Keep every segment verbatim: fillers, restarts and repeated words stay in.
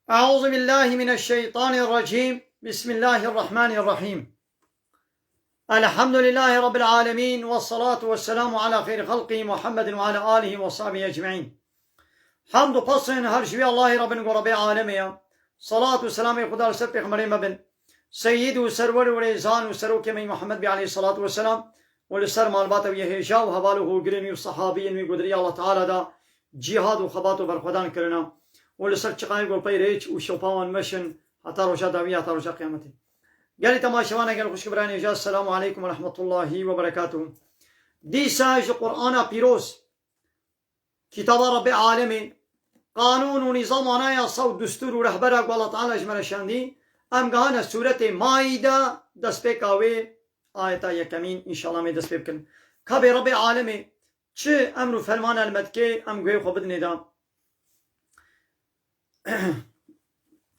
أعوذ بالله من الشيطان الرجيم. بسم الله الرحمن الرحيم. الحمد لله رب العالمين، والصلاة والسلام على خير خلقه محمد وعلى آله وصحبه أجمعين. Hamd û pesên her ji wî Allahê re bin ku Rebê alemê ye. Salat û selamê Xuda li ser pêxemberê me bin. Seyyid û serwer û rêzan û serokê me Muhammed bî aleyhissalatu vesselam û li ser malbata wî hêja û heval û hogirên wî û sehabiyên wî ku di riya Allah Teala da cîhad û xebat û berxwedan kirina û li ser çiqayê ku pey rêç û şopa wan meşin heta roja dawî, heta roja qiyametê. Gelî temaşevanê gel xwişk birayên hêja, Esselamu aleykum ve rahmetullahi ve berekatuhu. Dîsa ji Qur'ana pîroz, Kitaba Rebê alemê, qanûn û nîzam, anayasa û destûr û rehbera ku Allah Teala ji me re şandî, em gihane sûretê Maîde, destpêka wê, ayeta yekemîn, înşallah em ê dest pê bikin. Ka bê Rebê alemê çi emr û fermana li me dike, em guhê xwe bidinê de.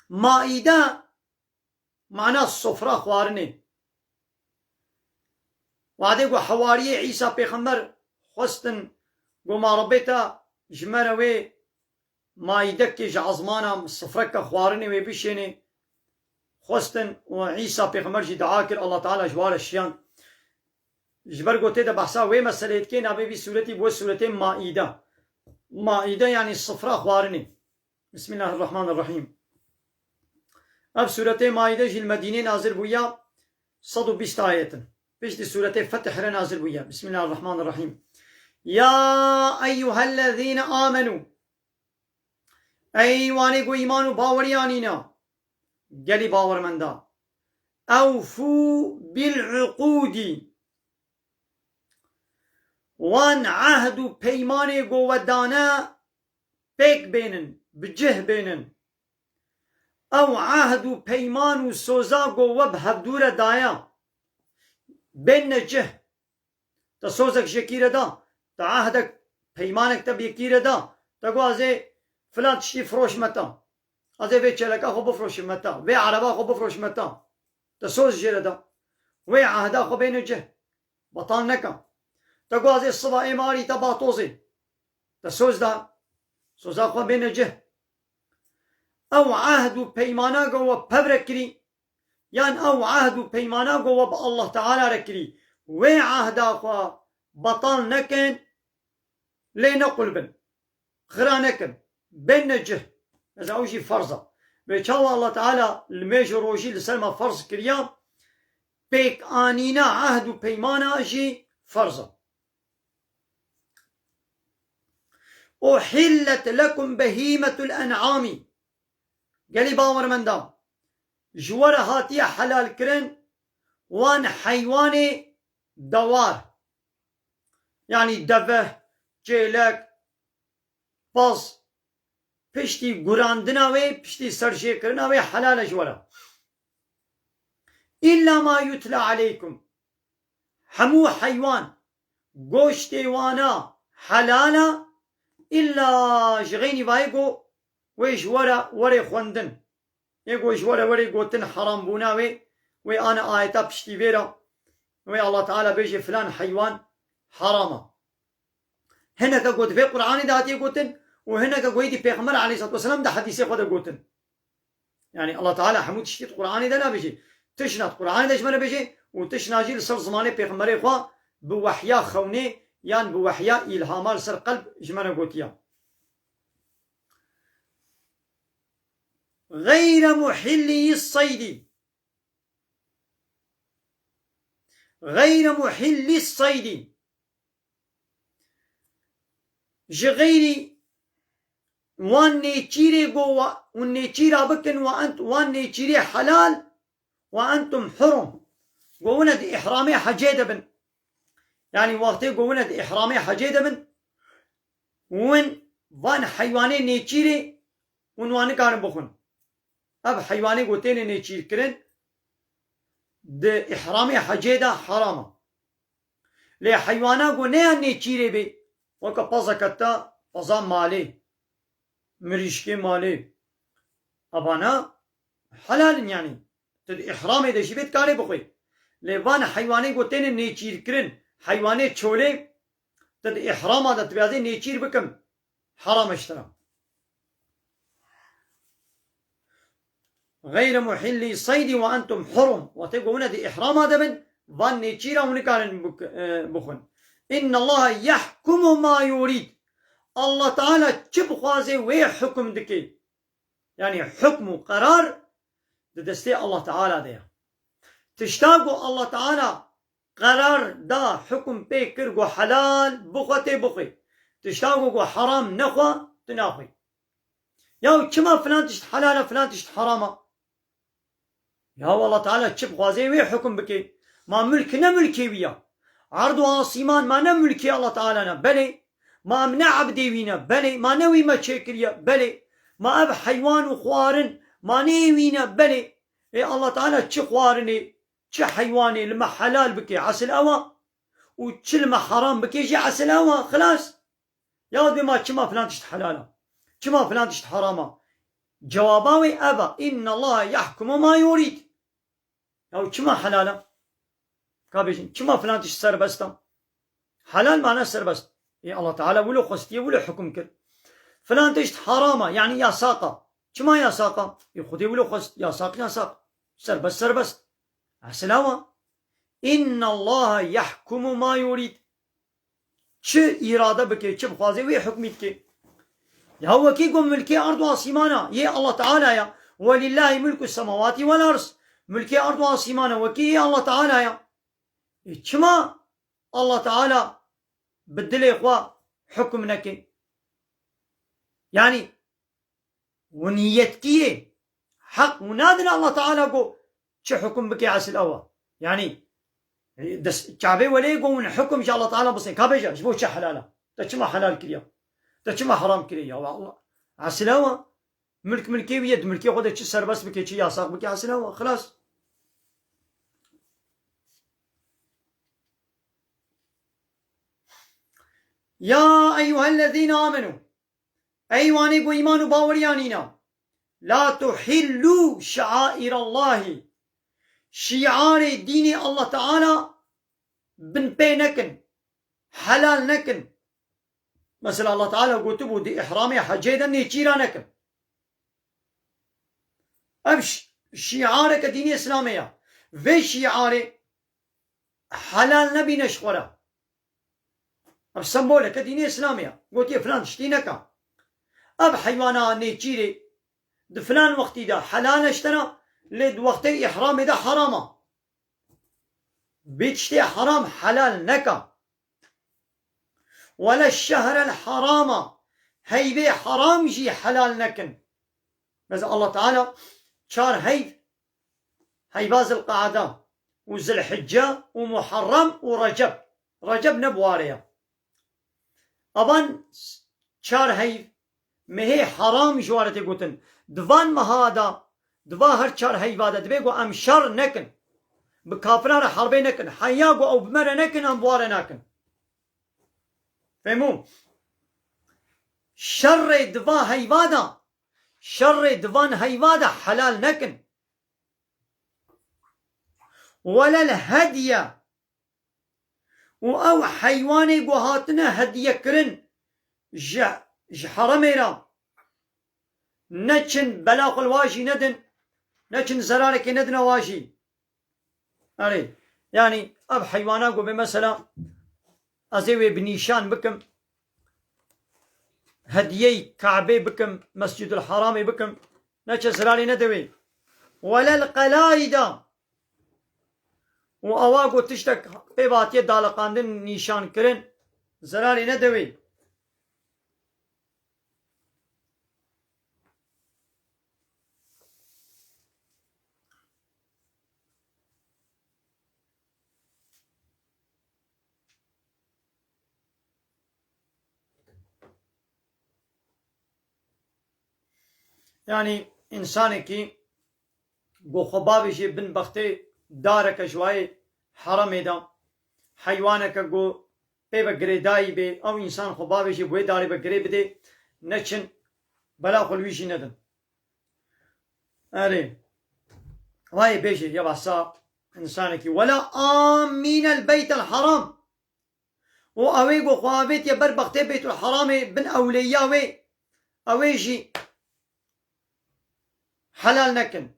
Maîde, mana sofra xwarinê. Wadê ku hewariyê Îsa pêxember xwestin, ku ma Rebê te ji me re wê maîdekê ji ezmana, sifreke xwarinê wê bişênê, xwestin û Îsa pêxember jî dua kir, Allah Teala ji wa re şiyand. Ji ber ku tê de behsa wê meseleyê dike, navê vî sûretî bûye sûretê Maîde. Maîde yanî sifra xwarinê. Bismillahirrahmanirrahîm. Ev sûretê Maîde jî li Medînê nazil bûye, sed û bîst ayet in. Piştî sûretê Fetih re nazil bûye. Bismillahirrahmanirrahîm. Ya eyyuhellezîne amenû. Ey wanê ku îman û bawerî anîne. Gelî bawermenda. Ewfû bil uqûdî. Wan ehd û peymanê ku we dane pêk bênin, bi cih bênin. Ew ehd û peyman û soza ku we bi hevdû re daye, bênne cih. Te sozek ji yekî re da, te ehdek, peymanek te bi yekî re da, te got, "Ez ê filan tiştî firoşme te. Ez ê vê çêleka xwe bifroşime te, vê ereba xwe bifroşime te." Te soz jê re da. Wê ehda xwe bêne cih. Betal neke. Te got, "Ez ê siva êm arî te batozê." Te soz da. Soza xwe bêne cih. Ew ehd û peymana ku we bi hev re kirî, yan ew ehd û peymana ku we bi Allah Teala re kirî, wê ehda xwe betal nekin, lê nequlbin, xira nekin, bênne cih. Mesela ew jî ferz e. Vê çawa Allah Teala li mêj û rojî li ser me ferz kiriya, pêkanîna ehd û peymana jî ferz e. Uhillet lekum behîmetul en'amî. Gelî bawermenda, ji we re hatiye helalkirin wan heywanê dewar. Yanî deve, çêlek, pez, piştî gurandina wê, piştî serjêkirina wê helal e ji we re. Îlla ma yutla aleykum. Hemû heywan, goştê wana helal e, îlla ji xeynî vayê ku wê ji we re werê xwendin. Yê ku ji we re werê gotin heram bûna wê, wê ana ayeta piştî vê re, wê Allah Teala bêje filan heywan heram e. Hineke ku di vê Qur'anê de hatiye gotin û hineke ku êdî Pêxember aleyhisselatu vesselam di hedîsê xwe de gotin. Yanî Allah Teala hemû tiştî di Qur'anê de nabêje. Tişna di Qur'anê de ji me re bêje û tişna jî li ser zimanê Pêxemberê xwe bi wehya xewnê yan bi wehya îlhama li ser qelb ji me re gotiya. Geyre muhillî seydî. Geyre muhillî seydî. Ji xeyrî wan nêçîrê go wa, hûn nêçîra bikin wa ent, wan nêçîrê helal wa entum hurum. Go wine di ihramê hecê de bin. Yanî wextê go wine di ihramê hecê de bin, win van heywanê nêçîrê hûn wan nikarin bixwin. Ev heywanê ku têne nêçîrkirin, di ihramê hecê de heram e. Lê heywana ku ne ya nêçîrê bê, weke pezeke te, peza malê, mirîşkê malê, evana helal in yanî. Tu di ihramê de jî bê dikarê bixwê. Lê van heywanê ku têne nêçîrkirin, heywanê çolê, tu di ihrama de tu bêazê nêçîr bikim, heram e ji te re. غَيْرَ مُحِلِّي الصَّيْدِ وَأَنْتُمْ حُرُمٌ. Wextê ku hûn di îhrama de bin, van nêçîra hûn nikarin bik-, e, bixwin. اِنَّ اللَّهَ يَحْكُمُ مَا يُرِيدُ. Allah Teala çi bixwaze wê hukm dike. Yanî hukm û qerar di destê Allah Teala de ye. Tişta ku Allah Teala qerar da, hukm pê kir, got helal bixwe, tê bixwî. Tişta ku got heram nexwe, tu naxwî. Ya çima filan tişt helal e, filan tişt heram e? Ya Allah Teala çi bixwaze wê hukm bike. Ma milk ne milkê wî ya? Erd û asîman ma ne milkê Allah Teala ne? Belê. Ma em ne ebdê wî ne? Belê. Ma ne wî me çêkiriye? Belê. Ma ev heywan û xwarin ma nê wî ne? Belê. Ê Allah Teala çi xwarinê, çi heywanê li me helal bike, esil ew a. Û çi li me heram bike jî, esil ew a. Xilas. Ya dê ma çima filan tişt helal a? Çima filan tişt heram a? Cewaba wê ev a. اِنَّ اللَّهَ يَحْكُمُ مَا يُرِيدُ. Ya çima helal a? Ka bêjin, çima filan tişt serbest a? Helal mane serbest. Ê Allah Teala wilo xwestiye, wilo hukm kir. Filan tişt haram a, yanî yasak a. Çima yasak a? Ê Xwedê wilo xwest, yasak, yasak. Serbest, serbest. Esil ew a. اِنَّ اللَّهَ يَحْكُمُ مَا يُرِيدُ. Çi îrade bike, çi bixwaze wê hukmî dike. Ya wekî ku milkê erd û asîmana yê Allah Teala ya. وَلِلَّهِ مُلْكُ السَّمَاوَاتِ وَالْأَرْضِ. Milkê erd û asîmana wekî yê Allah Teala ya. Ê çima Allah Teala bi dilê xwe hukm neke? Yanî hûn yetkiyê, heq hûn nadin Allah Teala ku çi hukm bike, esil ew a. Yanî, e, des-, Kabe welê ku hûn hukm ji Allah Teala bistên. Ka bêje, ji bo çi helal a? Te çima helal kiriye? Te çima heram kiriye? Ya Allah, esil ew a. Milk milkê wî ye, di milkê xwe de çi serbest bike, çi yasak bike, esil ew a. Xilas. يَا أَيُّهَا الَّذِينَ آمَنُوا. Ey wanê ku îman û baweriyan îna. لَا تُحِلُّوا شَعَائِرَ اللَّهِ. Şiarê dînê Allah Teala bin pê nekin. Helal nekin. Mesela Allah Teala gotibû di ihramê hecê de nêçîra nekin. Ev şi-, şiareke dînê Îslamê ya. Vê şiarê helal nebîne ji xwe re. Ev semboleke dînê Îslamê ya. Gotiye filan tiştî neka. Ev heywana nêçîrê di filan wextî de helal e ji te re, lê di wextê îhramê de heram e. Bê tiştê heram helal neka. وَلَا الشَّهْرَ الْحَرَامَ. Heyvê heram jî helal nekin. Mesela Allah Teala çar heyv, heyva Zilqeada û Zilhicce û Muharrem û Receb. Receb ne buhare ya. Avan çar heyv mehê heram ji wan re tê gotin. Di van meha de, di va her çar heyva de divê ku em şer nekin. Bi kafiran re herbê nekin. Heya ku ew bi me re nekin, em bi wan re nakin. Fehmû? Şerê di va heyva de, şerê di van heyva de helal nekin. وَلَا الْهَدْيَ. Û ew heywanê ku hatine hediyekirin ji, ji heremê re, neçin bela xwe li wa jî nedin, neçin zerarekê nedine wa jî. Erê, yanî ev heywana ku bê mesela ez ê wê bi nîşan bikim, hediyeyê Kabê bikim, Mescîdul Haramê bikim, neçe zirarê nede wê. وَلَا الْقَلَائِدَ. Û ewa ku tiştek pê ve hatiye daliqandin, nîşankirin, zirarê nede wê. Yanî, însanekî ku xwe bavêjê bin bextê dareke ji wayê heremê de, heywaneke ku pê ve girêdayî bê, ew însan xwe bavêjê bi wê darê ve girê bidê, neçin bela xwe li wî jî nedin. Erê. Vayê bêjê, ya behsa însanekî. وَلَا آمِّينَ الْبَيْتَ الْحَرَامَ. Û ewê ku xwe avêtiye ber bextê Beytulheramê bin ewleyiya wê, ewê jî helal nekin.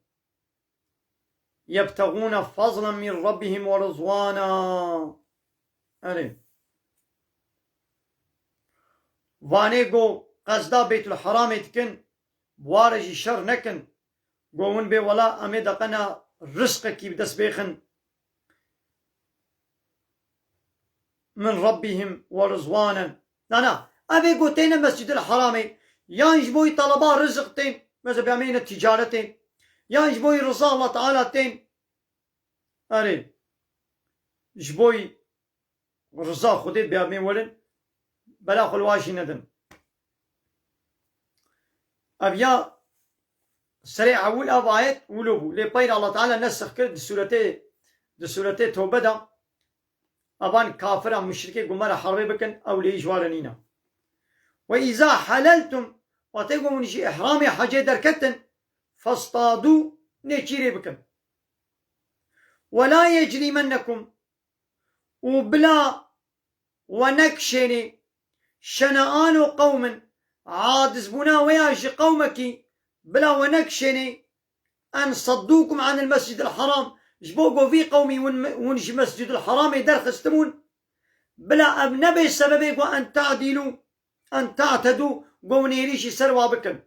يبتغون فضلا من ربهم ورضوانا. Erê. Vanê go qezda Beytulheramê dikin, bi wa re jî şer nekin. Go hûn bê wela em ê deqena rizqekî bi dest bêxin. Min Rabbihim ve rizwanen. Na, na. Ev ê go têne Mescîdil Heramê. Yan ji bo wî taleba riziq tên. Mesela bi em ê ne ticaretê. Yan ji bo wî riza Allah Teala tên. Erê. Ji bo wî riza Xwedê bi em ê werin. Bela xwe li wa jî nedin. Ev ya serê ewil ev ayet wilo bû. Lê peyra Allah Teala nesix kir di sûretê, di sûretê Tewbe de evan kafira muşrikê ku me re herbê bikin, ew lê ji wa re nîne. Ve îza heleltum, watê ku hûn ji îhramê hecê derketin, festadû, nêçîrê bikin. Ve la yecrîmennekum, û bila we nekişênê, şene'anu qewmin, acizbûna we ya ji qewmekî, bila we nekişênê, en saddûkum anil Mescîdil Heram, ji bo ku vî qewmî hûn, hûn ji Mescîdil Heramê derxistibûn, bila ev nebe sebebê ku en ta'dîlû, en ta'tedû, ku hûn êrîşî ser wa bikin.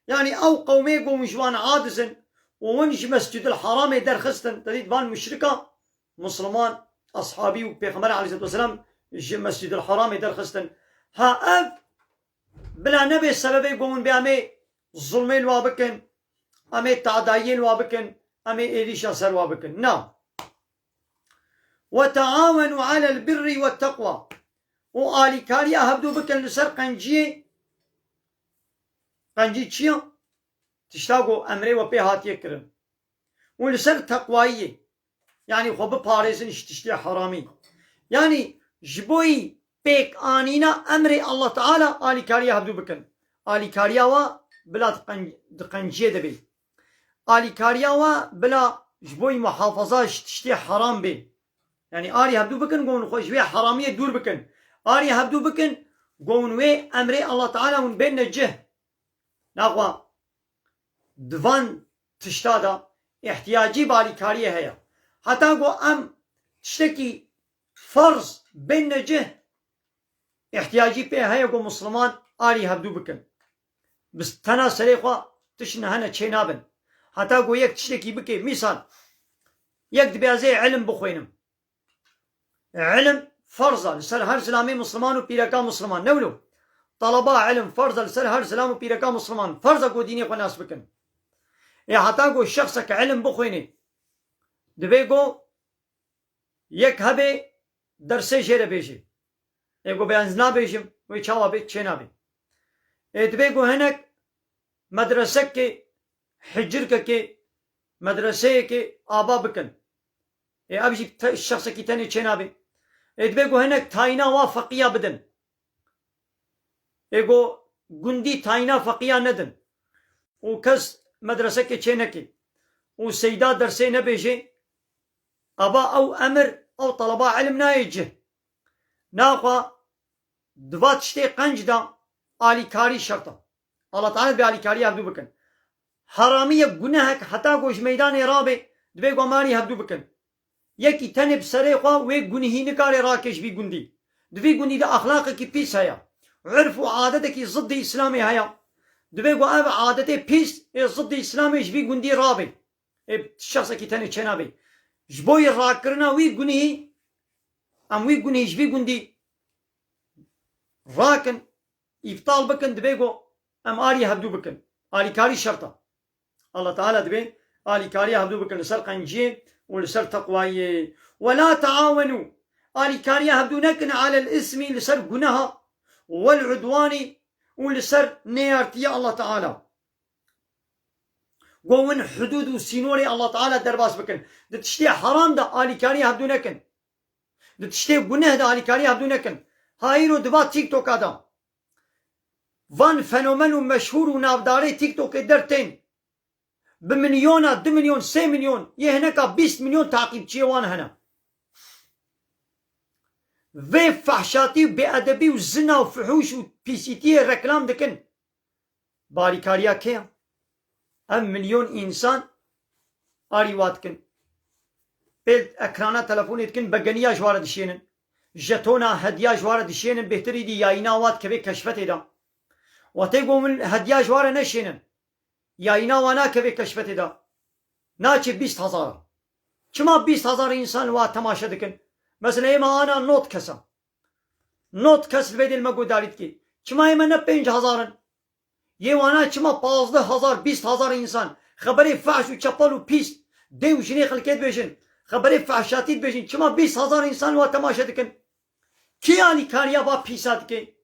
Yanî ew qewmê ku hûn ji wan aciz in û hûn ji Mescîdil Heramê derxistin, te dît van muşrika, Misliman, ashabî û Pêxember aleyhisselatu vesselam ji Mescîdil Heramê derxistin. Ha ev bila nebe sebebê ku hûn bê em ê zulmê li wa bikin, em ê tadayiyê li wa bikin, em ê êrîşa ser wa bikin. Na. Ve taawenu alel birri ve teqwa. Û alîkariya hevdû bikin li ser qenciyê. Qencî çi ye? Tişta ku emrê we pê hatiye kirin. Û li ser teqwayiyê. Yanî xwe biparêzin ji tiştê heramî. Yanî ji bo yî pêkanîna emrê Allah Teala alîkariya hevdû bikin. Alîkariya wa bila di qen-, di qenciyê de bê. Alîkariya wa bila ji bo yî muhafaza ji tiştê heram bê. Yanî arî hevdû bikin, ku hûn xwe ji wê heramiyê dûr bikin. Arî hevdû bikin, ku hûn wê emrê Allah Teala hûn bênne cih. Naxwe di van tişta de îhtiyacî bi alîkariyê heye. Heta ku em tiştekî ferz bênne cih, îhtiyacî pê heye ku Misliman arî hevdû bikin. Bi tena serê xwe tişt hene çê nabin. Heta ku yek tiştekî bike, mîsal, yek dibê ez ê ilim bixwînim. Ilim ferz e li ser her zilamê Misliman û pîreka Misliman. Ne wilo? Taleba ilim ferz e li ser her zilam û pîreka Misliman. Ferz e ku dînê xwe nas bikin. Ê heta ku şexsek ilim bixwînê, dibê ku yek hebê dersê jê re bêjê. Ê ku bê ez nabêjim, wê çawa bê, çê nabê. Ê dibê ku hinek medresekê, hicirkekê, medreseyekê ava bikin. Ê ev jî te-, şexsekî tenê çê nabê. Ê dibê ku hinek tayîna wa feqiya bidin. Ê ku gundî tayîna feqiya nedin. Û kes medresekê çê neke. Û seyda dersê nebêjê. Ava ew emir, ew taleba ilim nayê cih. Naxwe di va tiştê qenc de alîkarî şert e. Allah Teala dibê alîkarî hevdû bikin. Heramiyek gunehek heta ku ji meydanê rabê, dibê ku em arî hevdû bikin. Yekî tenê bi serê xwe wê gunihî nikare rake ji vî gundî. Di vî gundî de exlaqekî pîs heye. Urf û adetekî ziddî Îslamê heye. Dibê ku ev adetê pîs ê ziddî Îslamê ji vî gundî rabê. Ê şexsekî tenê çênabê. Ji bo yê rakirina wî gunihî, em wî gunihî ji vî gundî rakin, îptal bikin, dibê ku em alî hevdû bikin. Alîkarî şert e. Allah Teala dibê alîkariya hevdû bikin li ser qenciyê û li ser teqwayiyê. Ve la taawenû, alîkariya hevdû nekin alel ismî, li ser guneha, wel udwanî, û li ser nêyartiya Allah Teala. Go win hudûd û sînorê Allah Teala derbas bikin. Di tiştê heram de alîkariya hevdû nekin. Di tiştê guneh de alîkariya hevdû nekin. Ha îro di va TikToka de van fenomen û meşhûr û navdarê TikTokê dertên. Bi milyona, du milyon, sê milyon, yê hineka bîst milyon taqîbçiyê wan hene. Vê fehşatî û bêedebî û zina û fuhûş û pîsîtiyê reklam dikin. Bi alîkariya kê ye? Ev milyon însan arî wa dikin. pêl ekrana telefonê dikin, begeniya ji ware dişênin. Jetona hediya ji ware dişênin, bêhtir îdî yayîna wa dikeve keşfetê de. Wextê ku min hediya ji ware neşênin, yayîna wa nakeve keşfetê de. Naçe bîst hezar. Çima bîst hezar însan wa temaşe dikin? Mesela êma ana nod kes a. Nod kes li vê dê li me guhdarî dike. Çima ême ne pênc hezar in? Yê wana çima pazdeh hezar, bîst hezar însan xeberê fehş û çepel û pîs, dê û jinê xelkê dibêjin, xeberê fehşatî dibêjin, çima bîst hezar însan wa temaşe dikin? Kî alîkariya va pîsa dike?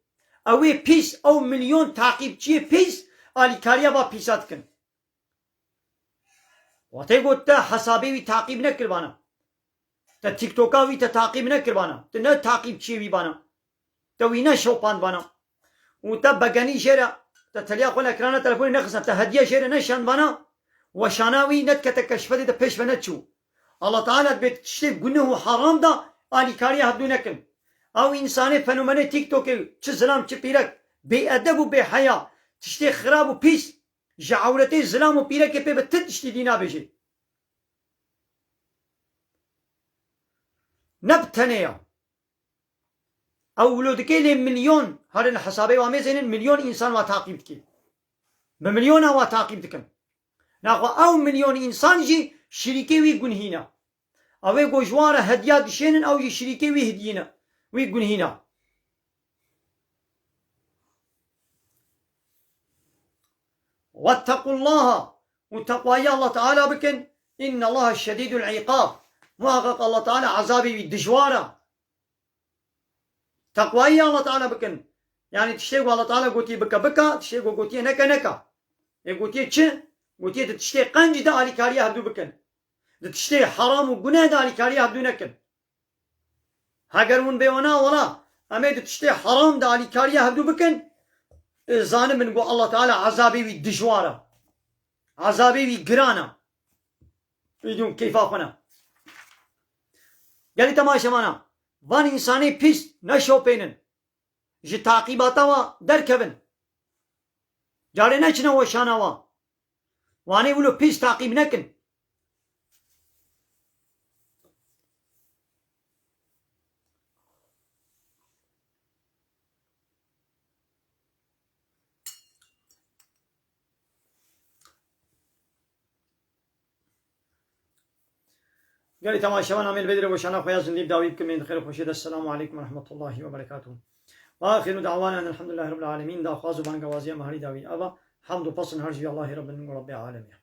Ew ê pîs, ew milyon taqîbçiyê pîs alîkariya va pîsa dikin. Wextê got te hesabê wî taqîb nekiribana. Te TikToka wî te taqîb nekiribana. Tu ne taqîbçiyê wî bana. Te wî neşopandbana. Û te begenî jê re, te teliya xwe li ekrana telefonê nexistina, te hediye jê re neşandbana, weşana wî nedikete keşfetê de pêş ve neçû. Allah Teala dibê tiştê guneh û heram de alîkariya hevdû nekin. Ew însanê fenomenê TikTokê, çi zilam çi pîrek, bêedeb û bêheya, tiştê xirab û pîs, ji ewretê zilam û pîrekê pê bi ti tiştî dî nabêjê. Ne bi tenê ya. Ew wilo dike lê milyon, herin hesabê wa mêzênin, milyon însan wa taqîb dike. Bi milyona wa taqîb dikin. Naxwe ew milyon însan jî şirîkê wî gunhî ne. Ew ê ku ji wan re hediya dişênin, ew jî şirîkê wî hidiyî ne, wî gunhî ne. Wettekullaha, û teqwayî Allah Teala bikin. Înnellaha şedîdul îqab. Muhaqqeq Allah Teala ezabê wî dijwar e. Teqwayî Allah Teala bikin. Yanî tiştê ku Allah Teala gotiye bike, bike, tiştê ku gotiye neke, neke. Ê gotiye çi? Gotiye di tiştê qenc de alîkariya hevdû bikin. Di tiştê heram û guneh de alîkariya hevdû nekin. Heger hûn bê wana wela, em ê di tiştê heram de alîkariya hevdû bikin, ê zanin bin ku Allah Teala ezabê wî dijwar e. Ezabê wî giran e. Vîdyon keyfa xwe ne. Gelî temaşevana, van însanê pîs neşopênin. Ji taqîbata wa derkevin. Carê neçine weşana wa. Wanê wilo pîs taqîb nekin. Gelî temaşevan, em ê li vê derê weşana xwe ya zindî bi dawî bikin, em ê di xêr û xweşiyê de. Selamu aleykum ve rahmetullahi ve berekatuhu. Ve axiru da'wana enelhamdülillahi rabbil alemin. Daxwaz û bangewaziya me herî dawî eva. Hamd û pesn her ji Allahî Rabbin û Rabbê alemê.